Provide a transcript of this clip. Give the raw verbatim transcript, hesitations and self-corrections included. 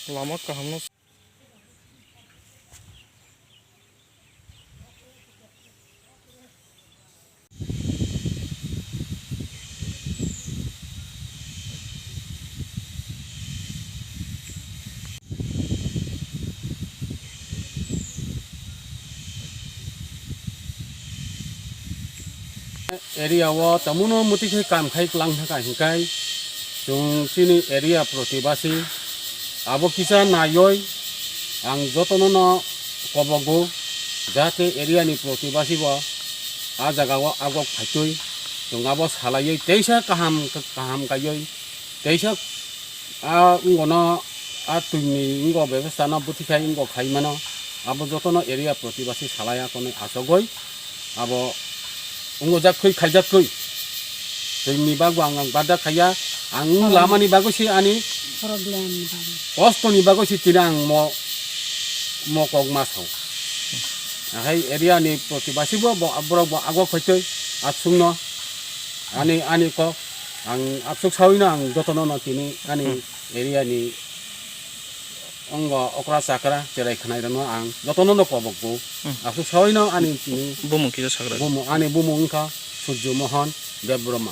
Lama kaham no. Area o tamuno muti khe kam khai klang thaka hinkai chwng chini area protibasi abo kisa naioi ang jotono no kobogo jate area ni protibasi bo a jaga o agok phaitwi chwng abo salaioi teisa kaham kaham kaioi teisa a wngno a twini wngno bebostha no bwtwi khai wngno khai mano abo jotono area protibasi salai akonwi achogoi abo wngno jak khwi khaijak khwi twini bagwi ang ang barda khaiya ang wng lamani bagwi se ani Problem ni bagwi. Kosto ni bagwi se tini ang mo mo kok ma sao ahai area ni protibasi bo bo- borok bo agok phaitwi achukno ani ani kok ang achuk sawi no ang jotono no tini ani area ni wngno okra chakra cherai khwnairokno ang jotono no kobokgo. Hmm. Aswk sawi no ani tini Bumung kisa sakra. Bumu ani bumu wngkha Surjo Mohan Debbarma.